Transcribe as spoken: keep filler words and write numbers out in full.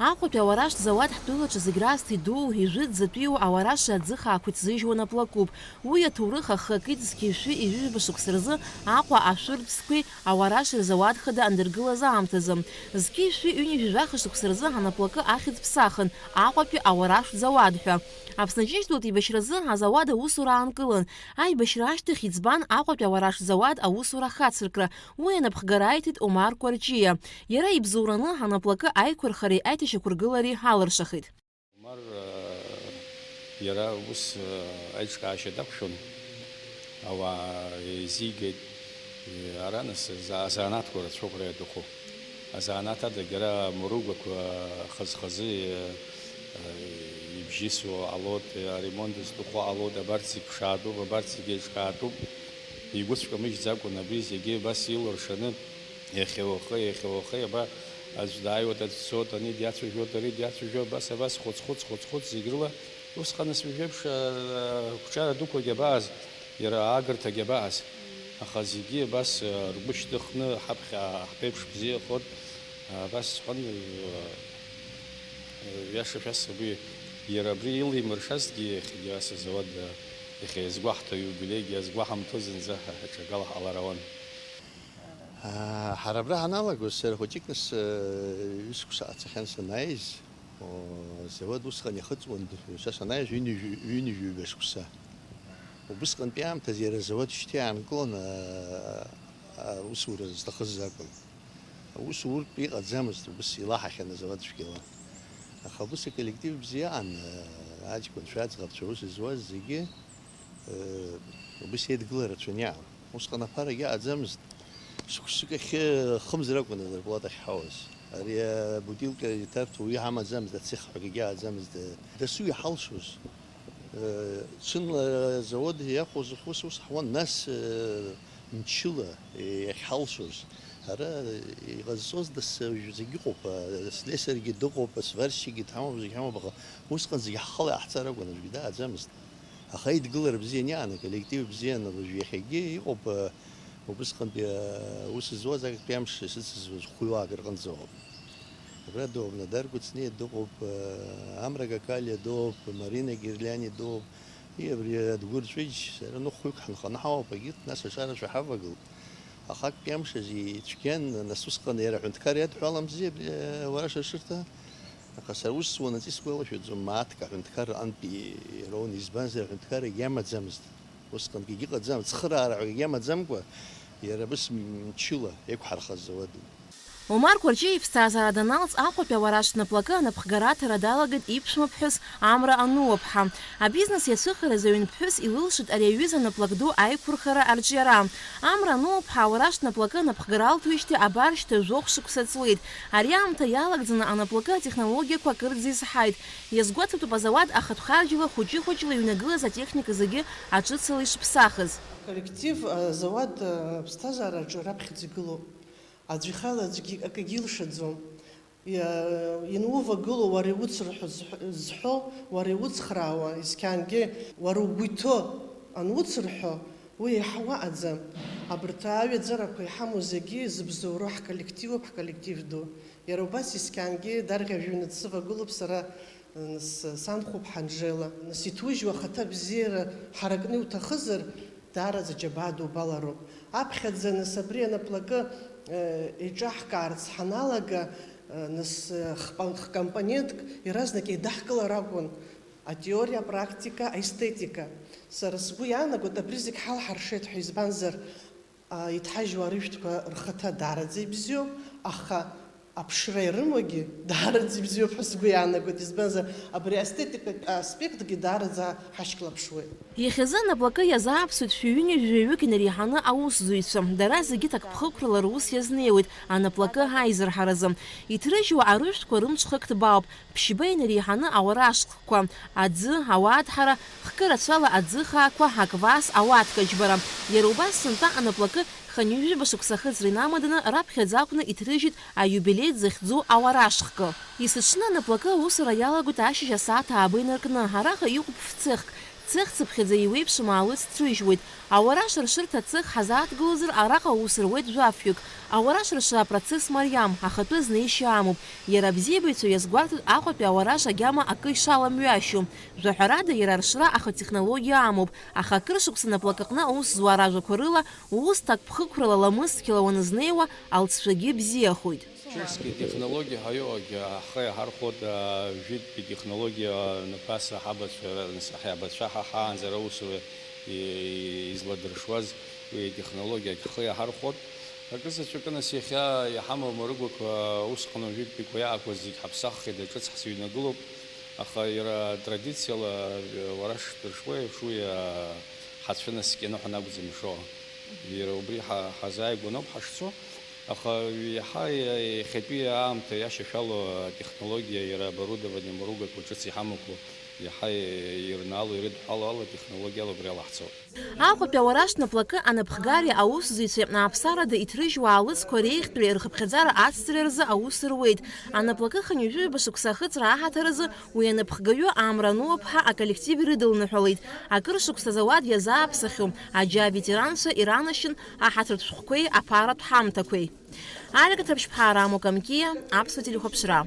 Аҟәатәи ауараштә зауад ҳтәылаҿы зегь раасҭа идуу, ижәытәӡатәиу ауараши аӡыхаақәеи ҭзыжьуа наплакуп. Уи аҭоурых ахы акит зқьи шәи ҩажәи жәаба шықәса рзы Аҟәа ашәыртәсқәеи ауараштә рзауад хада андыргылаз аамҭазы. Зқьи шәи ҩынҩажәи жәаха шықәса рзы анаплакы ахьӡ ԥсахын, Аҟәатәи ауараштә зауад ҳәа. Аԥсны Аџьынџьтәылатә еибашьразы азауад аусура аанкылан. Аибашьра ашьҭахь иӡбан Аҟәатәи ауараштә зауад аусура ахацыркра. Уи анапхгара аиҭеит Омар Кәарҷиа. Иара ибзоураны анаплакы аиқәырхареи аиҭашьақәыргылареи алыршахеит. Омар, э, иара ус, э, аиҿкаашьа дақәшәон. Ауаа еизигеит. Э, ара нас за-, азанааҭқәа рацәоуп ара иаҭаху. Азанааҭ адагьы ара амругақәа хаз-хазы, э, э, ибжьысуа ҟалоит, э, аремонт зҭаху ҟалоит, абарҭ зегь ԥшаатәуп, абарҭ зегь еиҿкаатәуп. Игәыцәкамыжьӡакәан абри зегьы абас илыршаны, иахьа уахи, иахьа уахи, аба, аӡә дааиуеит, аӡә дцоит, ани диацәажәоит, ари диацәажәо, абас, абас, хәыц-хәыц, хәыц-хәыц, зегь рыла. Усҟан ас ҩажәеиԥш, а, ақәҿиара дуқәагьы абааз, иара аагырҭагьы абааз. Аха зегьы абас, а, ргәы шьҭыхны ҳаԥхьа ҳԥеиԥш бзиахоит. Абас сҳәан, а, иаша шәасҳәап, уи иара абри илимыршазҭгьы иахьагьы ас азауад, а, иахьа иазгәаҳҭо, иубилеигьы азгәаҳамҭо зынӡа ҳаҿагала ҳҟалар ауан. Аа, ҳара абра ҳаналагоз, сара хәыҷык нас, э, ҩышықәса ҟацахьан санааиз, о, азауад усҟан иахыҵуан, са санааиз ҩынҩажәи, ҩынҩажәи ҩба шықәса. Убысҟантәи аамҭазы иара азауад шьҭа иаанкыланы, а, аусура зҭахыз акәын. Аусуртә иҟаӡамызт, убыс илаҳахьан азауад цәгьала. Аха убыс аколлектив бзиа аҟан, а, аҷкәынцәа, аӡӷабцәа аус зуаз зегьы, Убыс еидгыла рацәаны иаан. Усҟан аԥарагьы аӡамызт. Шықәсык ахьы хымз ракәын азарплата ахьҳауаз. Ари абутилка иҭарҭәо уи ҳамаӡамызт, ацех ҳәагьы аӡамызт. Дасу иҳалшоз. Ҽынла азауад иахәоз ус, ус ҳуан, нас мчыла иахьҳалшоз. Ара иҟазҵоз дас зегь ыҟоуп, аслесаргьы дыҟоуп, асварщикгьы дҳамоуп, зегь ҳамоуп, аха усҟан зегь ҳхала иаҳцар акәын, аӡәгьы дааӡамызт. Аха идгылара бзиан иаан, аколлектив бзиан, уажә иахьагьы иҟоуп, э, убысҟантәи, э, аус зуаз актәи амш исыцызуаз хәҩуаак рҟынӡа ауп. Абра дыҟоуп Нодар Кәыҵниа, дыҟоуп, э, Амра Какалиа, дыҟоуп Марина Герлиани, дыҟоуп. И абри Адгәыр Ҵәыџь, сара ныхәҩык ҳанханы ҳауп, агьырҭ нас ашарашәа ҳавагылт. Аха актәи амш азы ицәгьан, нас усҟан иара аҳәынҭқар иадҳәаламзи абри, э, ауараш ашырҭа. Аха сара ус суанаҵы исгәалашәаӡом, мааҭк аҳәынҭқарра антәи ироуны, избанзар, аҳәынҭқаррагьы амаӡамызт. Усҟангьы егьыҟаӡам, цхыраара ҳәагьы амаӡамкәа, иара абыс мчыла еиқәҳархаз ауаду. Омар Кәарҷиа иԥсҭазаара даналҵ, Аҟәатәи ауараштә наплакы анапхгара аҭара далагеит иԥшәмаԥҳәыс Амра Ануаԥҳа. Абизнес иацәыхараз аҩынԥҳәыс илылшеит ари аҩыза наплак ду аиқәырхара арҿиара. Амра Ануаԥҳа ауараштә наплакы анапхгара алҭоижьҭеи абар шьҭа жәохә шықәса ҵуеит. Ари аамҭа иалагӡаны анаплакы атехнологиақәа акырӡа изҳаит. Иазгәаҭатәуп азауад ахатә харџьла хәыҷы-хәыҷла иҩнагылаз атехника зегьы аҿыцала ишыԥсахыз. Аколлектив, азауад, аԥсҭазаараҿы раԥхьаӡа игылоуп. Аӡә ихала аӡәгьы акгьы илшаӡом. Иа-, ианувагылоу уара иуцырҳәо зҳ-, зҳәо, уара иуцхраауа, есқьынгьы уара угәы иҭоу ануцырҳәо, уи еиҳа уаҟаӡам. Абарҭ аҩаӡарақәа иҳамоу зегьы зыбзоуроу ҳколлективуп, ҳколлектив ду. Иара убас есқьынгьы дарӷьажәҩаны дсывагылоуп сара, нас, санхәыԥҳа Анжела. Нас иҭужьуа ахаҭа бзиара ҳаракны иуҭахызар, даараӡа џьабаа дубалароуп. Аԥхьаӡа, нас, абри анаплакы, э, еиҿаҳкаарц ҳаналага, э, нас, э, хпа-, хкомпонентк иаразнак еидаҳкылар акәын, атеориа, апрактика, аестетика. Сара сгәы иаанагоит, абри зегь ҳалҳаршеит ҳәа, избанзар, а, иҭҳажьуа арыжәтәқәа рхаҭа даараӡа ибзиоуп, аха аԥшра ирымоугьы даараӡа ибзиоуп ҳәа сгәы иаанагоит, избанзар, абри аестетикатә аспектгьы даараӡа ҳашьклаԥшуеит. Иахьазы анаплакы иазааԥсоит шәи ҩынҩажәи жәаҩык инареиҳаны аусзуҩцәа. Дара зегьы ҭакԥхықәрала рус иазнеиуеит анаплакы аизырҳаразы. Иҭрыжьуа арыжәтәқәа рымҽхак ҭбаауп. Ԥшьба инареиҳаны ауара ашҟқәа, аӡы, ауаатҳара, хкы рацәала аӡы хаақәа, аквас, ауатка џьбара. Иара убас сынтәа анаплакы хынҩажәижәаба шықәса ахыҵра инамаданы раԥхьаӡа акәны иҭрыжьит аиубилеи зыхьӡу ауара ашҟкы. Есыҽны анаплакы аусура иалагоит ашьыжь асааҭ ааба инаркны, араҟа иҟоуп фцехк, Цыхцыԥхьаӡа еиуеиԥшым аалыҵ ҭрыжьуеит. Ауараш ршырҭа цех ҳазааҭгылозар, араҟа аус руеит жәафҩык. Ауараш ршра апроцесс мариам, ахатәы знеишьа амоуп. Иара абзиабаҩцәа иазгәарҭоит Аҟәатәи ауараш агьама акы ишаламҩашьо. Жәаҳәарада, иара аршра ахатехнологиа амоуп, аха акыр шықәса наплакаҟны аус зуа ражәақәа рыла, ус ҭакԥхықәрала, ламысцқьала уанызнеиуа, алҵшәагьы бзиахоит. Чешские технологии ҳаиуагь ҳхы иаҳархәоит, а, жәытәтәи технологиа, а, ԥаса ҳабацәа, нас ҳаибацәа ҳа ҳаанӡара аусура и-, изладыршуаз уи атехнологиагь ҳхы иаҳархәоит. Акызаҵәыкы, нас, иахьа иҳамоу амаругақәа, усҟан уажәытәиқәа иаақәаз зегь ҳаԥсаххьеит, ҿыц ҳзыҩнагылоуп, аха иара традициала, а, уара шдыршуа еиԥш, уи, а, ҳацәынаскьаны ҳәа акәӡам ишо. Иара убри ҳа-, ҳазааигәаноуп ҳашцо. Аха иаҳа иахьатәи аамҭа иашьашәало атехнологиа, иара оборудование, амаругақәа ҿыц иҳамақәоу, иаҳа ирнаало, ирыдҳәало ала, технологиала убри ала ҳцоит. Аҟәатәи ауараш наплакы анапхгареи аусзуҩцәеи аԥсарада иҭрыжьуа аалыҵқәа реиӷьтәреи рхыԥхьаӡара ацҵара рзы аус руеит. Анаплакы хынҩажәи ҩба шықәса ахыҵра аҳаҭыр азы уи анапхгаҩы Амра Нуаԥҳа аколлектив ирыдылныҳәалеит. Акыр шықәса азауад иазааԥсахьоу аџьа аветеранцәа иранашьын аҳаҭыртә шәҟәқәеи аԥаратә ҳамҭақәеи. Алика Ҭаԥшьԥҳа, Рамо Камкиа, Аԥсуа телехәаԥшра.